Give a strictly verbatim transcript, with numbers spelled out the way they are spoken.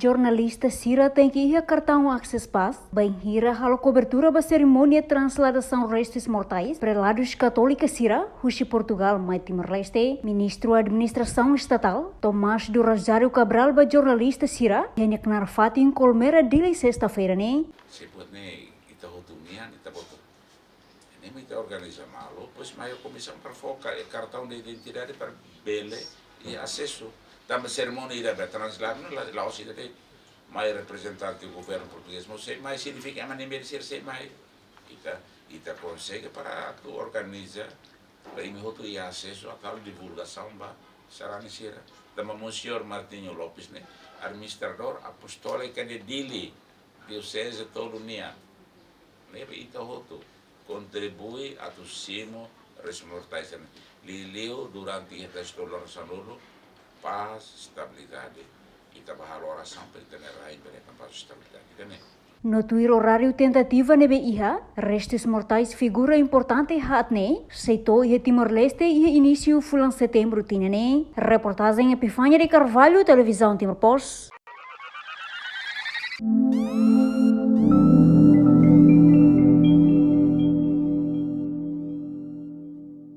Jornalista sira tenke iha kartaun Access Pass bainhira halo kobertura ba serimónia trasladasaun restus mortais preladu katólika sira husi Portugal mai Timor-Leste. Ministru Administrasaun Estatál, Tomás do Rosário Cabral, ba jornalista sira iha nia knaar fatin Colmera, Dili, sesta-feira ne'e. Sei buat ne'e ita hotu nian, ita buat. Ne'e mak ita organiza malu, depois mai komisaun para fó kartaun de identidade para bele iha asesu. Tanba serimónia ida ba transladu ne'e la, la'ós ida de'it. Mai reprezentante governu portugés mós sei mai, signifika ema ne'ebé sira sei mai. Ita, ita konsege para atu organiza para imi hotu iha asesu atu halo divulgasaun ba sarani sira. Tanba Monseñór Martinho Lopes ne'e administradór apostóliku de Dili, dioseze tolu nian. Ne'ebé ita hotu kontribui atu simu restus mortais ne'e. Liuliu durante ita estuda orasaun dulu, pás, estabilidade. Ita ba halo orasaun para ita-nia rain, para ita pás, estabilidade. Ita ne'e. No tuir oráriu tentativa ne'ebé iha, restus mortais figura importante haat ne'e sei to'o iha Timor-Leste iha inísiu fulan Setembru tinan ne'e. Reportajen Epifania de Carvalho, Televizaun Timor Post.